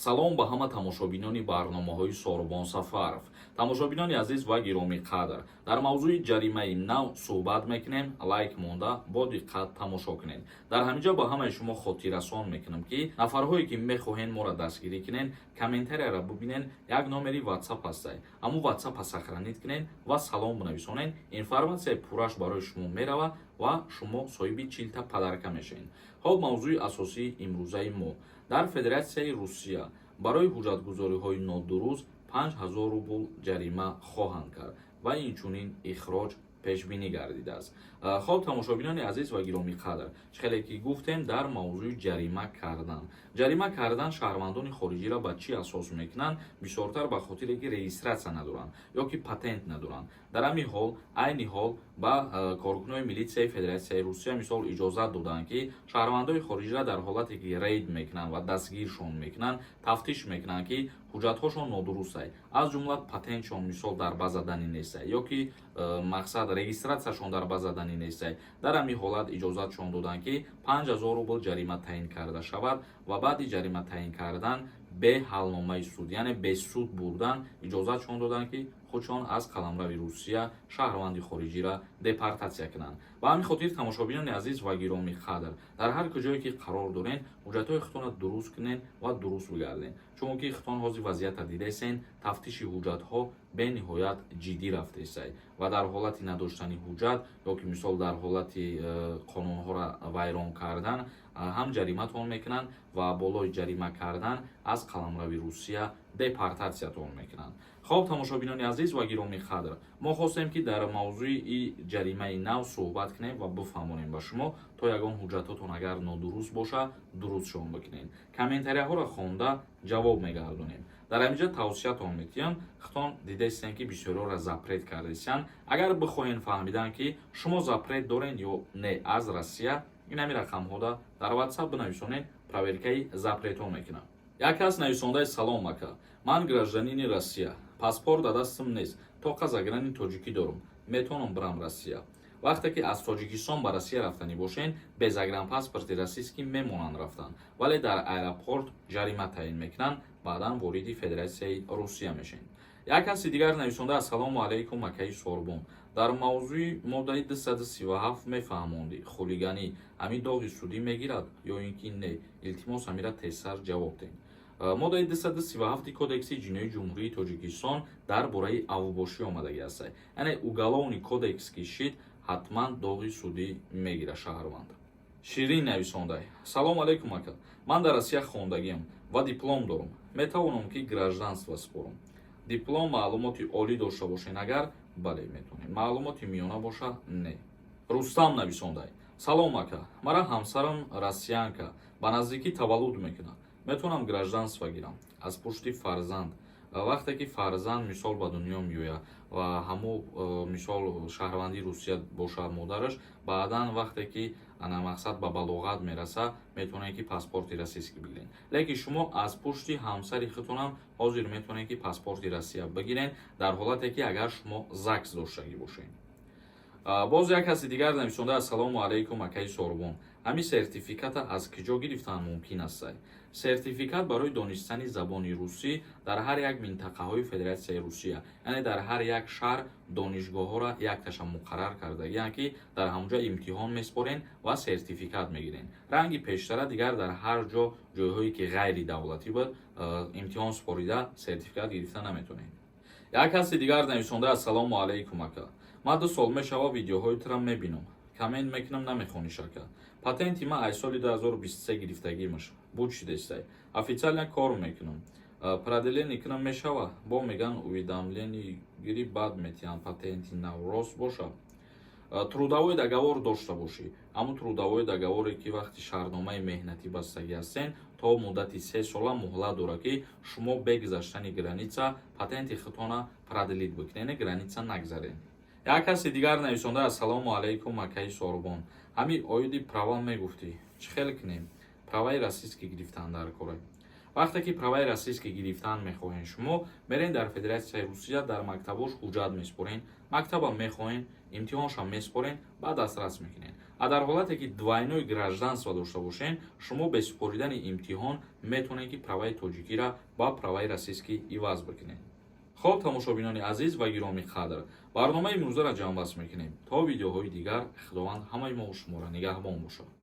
Салом ба ҳама тамошобинони барномаҳои Сорбон Сафаров. Тамошобинони азиз ва гиромиқадр, дар мавзӯи ҷаримаи нав суҳбат мекунем. Лайк монда, бо диққат тамошо кунед. Дар ҳамин ҷо ба ҳамаи шумо хотиррасон мекунам, ки нафарҳое ки мехоҳен моро дастгирӣ кунен, комментарияро бубинен, як номери Ватсап ҳастай, ҳамун Ватсапа сохранить кунен ва салом бинависонен. Информатсияи пурраш барои шумо мерава ва шумо соҳиби 40-та подарка мешавед. Хоб, мавзӯи асосии имрӯзаи мо: дар Федератсияи Русия барои ҳуҷҷатгузориҳои нодуруст 5000 рубл ҷарима хоҳанд кард ва инчунин ихроҷ пешбинӣ гардидааст. Хоб, тамошобинони азиз ва гиромиқадр, чӣ хеле ки гуфтем, дар мавзӯи ҷарима кардан. Ҷарима кардан шаҳрвандони хориҷиро ба чӣ асос мекунанд? Бисёртар ба хотире ки регистрация надоранд ё ки патент надоранд. Дар ҳамин ҳол, айни ҳол ба коркунони милитсияи Федератсияи Русия, мисол, иҷозат доданд, ки шаҳрвандои хориҷиро дар ҳолате ки рейд мекунанд ва дастгиршон мекунанд, тафтиш мекунанд, ки ҳуҷҷатҳошон нодурустай, аз ҷумла патентшон, мисол, дар база данных нестай ё ки мақсад, регистрацияшон дар база данных нестай. Дар ҳамин ҳолат иҷозатшон доданд, ки 5000 рубл ҷарима таъин карда шавад ва баъди ҷарима таъин кардан бе ҳалномаи суд, яъне бе суд бурдан, иҷозатшон доданд, ки худшон аз қаламрави Русия шаҳрванди хориҷиро депортатсия кунанд. Ба ҳамин хотир, тамошобинони азиз ва гиромиқадр, дар ҳар куҷое ки қарор дорен, ҳуҷҷатҳои худтонро дуруст кунен ва дуруст бигарден, чунки худтон ҳозир вазъията дидесен, тафтиши ҳуҷҷатҳо бениҳоят ҷиддӣ рафтесай ва дар ҳолати надоштани ҳуҷҷат ё ки, мисол, дар ҳолати қонунҳоро вайрон кардан ҳам ҷариматон мекунанд ва болои ҷарима кардан аз қаламрави Русия депортатсиятон мекунанд. Хоб, тамошобинони азиз ва гиромиқадр, мо хостем, ки дар мавзӯи и ҷаримаи нав суҳбат кунем ва бифаҳмонем ба шумо, то ягон ҳуҷҷатотон агар нодуруст боша, дурустшон бикунем. Комментарияҳоро хонда ҷавоб мегардонем. Дар ҳаминҷа тавсиятон метиҳам: худтон дидастен, ки бисёриҳоро запрет кардесиянд. Агар бихоҳен фаҳмидан, ки шумо запрет дорен ё не аз Россия, ин ҳамин рақамҳода дар Ватсап бинависонед, проверкаи запретҳо мекунам. Як кас нависондаи: «Салом, ака, ман гражданини Россия, паспорт дар дастам нест, тоқа заграни тоҷикӣ дорам, метавонам бирам Россия?» Вақте ки аз Тоҷикистон ба Россия рафтанӣ бошен, бе загранпаспорти российский мемонанд рафтан, вале дар аэропорт ҷарима таъин мекунанд, баъдан вориди Федератсияи Русия мешавед. Як каси дигар нависонда: «Ассалому алайкум, акаи Сорбон, дар мавзӯи моддаи 237 мефаҳмондӣ, хулиганӣ ҳамин доғи судӣ мегирад ё ин ки не? Илтимос, ҳамира тезтар ҷавоб диҳед». Моддаи 237 Кодекси ҷиноии Ҷумҳурии Тоҷикистон дар бораи авбошӣ омадагӣ аст, яъне уголовный кодекс ки шид, ҳатман доғи судӣ мегирад шаҳрванд. Ширин нависондай: «Салом алайкум, ака, ман дар Россия хондагиам ва диплом дорам, метавонам ки гражданство спорам?» Диплом, маълумоти олӣ дошта бошен агар, бале, метавонем, маълумоти миёна боша, не. Рустам нависондай: «Салом, ака, мара ҳамсарам россиянка, ба наздикӣ таваллуд мекунад, метавонам гражданство гирам аз пушти фарзанд?» Вақте ки фарзанд, мисол, ба дунё меояд ва ҳамун, мисол, шаҳрвандии Русия бошад модараш, баъдан вақте ки ана мақсад ба балоғат мераса, метавонед, ки паспорти российский бигиред. Лекин шумо аз пушти ҳамсари худтонам ҳозир метавонед, ки паспорти Россия бигиред, дар ҳолате ки агар шумо ЗАГС доштагӣ бошед. Боз як каси дигар нависонда: «Ассалому алайкум, акаи Сорбон, ҳамин сертификата аз киҷо гирифтан мумкин аст?» Сертификат барои донистани забони русӣ дар ҳар як минтақаҳои Федератсияи Русия, яъне дар ҳар як шаҳр донишгоҳҳоро якташа муқаррар кардагианд, ки дар ҳамонҷо имтиҳон меспорен ва сертификат мегирен. Ранги пештара дигар дар ҳар ҷо, ҷойҳое ки ғайри давлатӣ буд, имтиҳон спорида сертификат гирифта наметонед. Як каси дигар нависонда: «Ассалому алайкум, ака, ман 2 сол мешава видеоҳои тура мебинам, коммент мекунам, намехониш. Ака, патенти ман аз соли 2023 гирифтагимаш буд, шидестай, официально кор мекунам, продление кунам мешава? Бо меган, уведомление гири, баъд метиҳанд патенти нав, рост боша?» Трудовой договор дошта бошӣ, ҳамун трудовой договоре ки вақти шартномаи меҳнатӣ бастагӣ ҳастен, то муддати 3 сола муҳлат дорад, ки шумо бе гузаштани граница патенти худтона продлить бикунед, граница нагзаред. Як каси дигар нависонда: «Ассалому алайкум, акаи Сорбон, ҳамин оиди права мегуфтӣ, чӣ хел кунем? Праваи российский гирифтан дар кора». Вақте ки праваи российский гирифтан мехоҳем, шумо мерен дар Федератсияи Русия, дар мактабош ҳуҷҷат меспорен, мактаба мехоҳен, имтиҳоншам меспорен, баъд дастрас мекунен. А дар ҳолате ки двойной гражданство дошта бошед, шумо бе супоридани имтиҳон метавонед, ки праваи тоҷикиро ба праваи российский иваз бикунед. Хоб, тамошобинони азиз ва гиромӣ қадр, барномаи имрӯзаро ҷамъбаст мекунем. То видеоҳои дигар Худованд ҳамаи мо шуморо нигаҳбон бошад.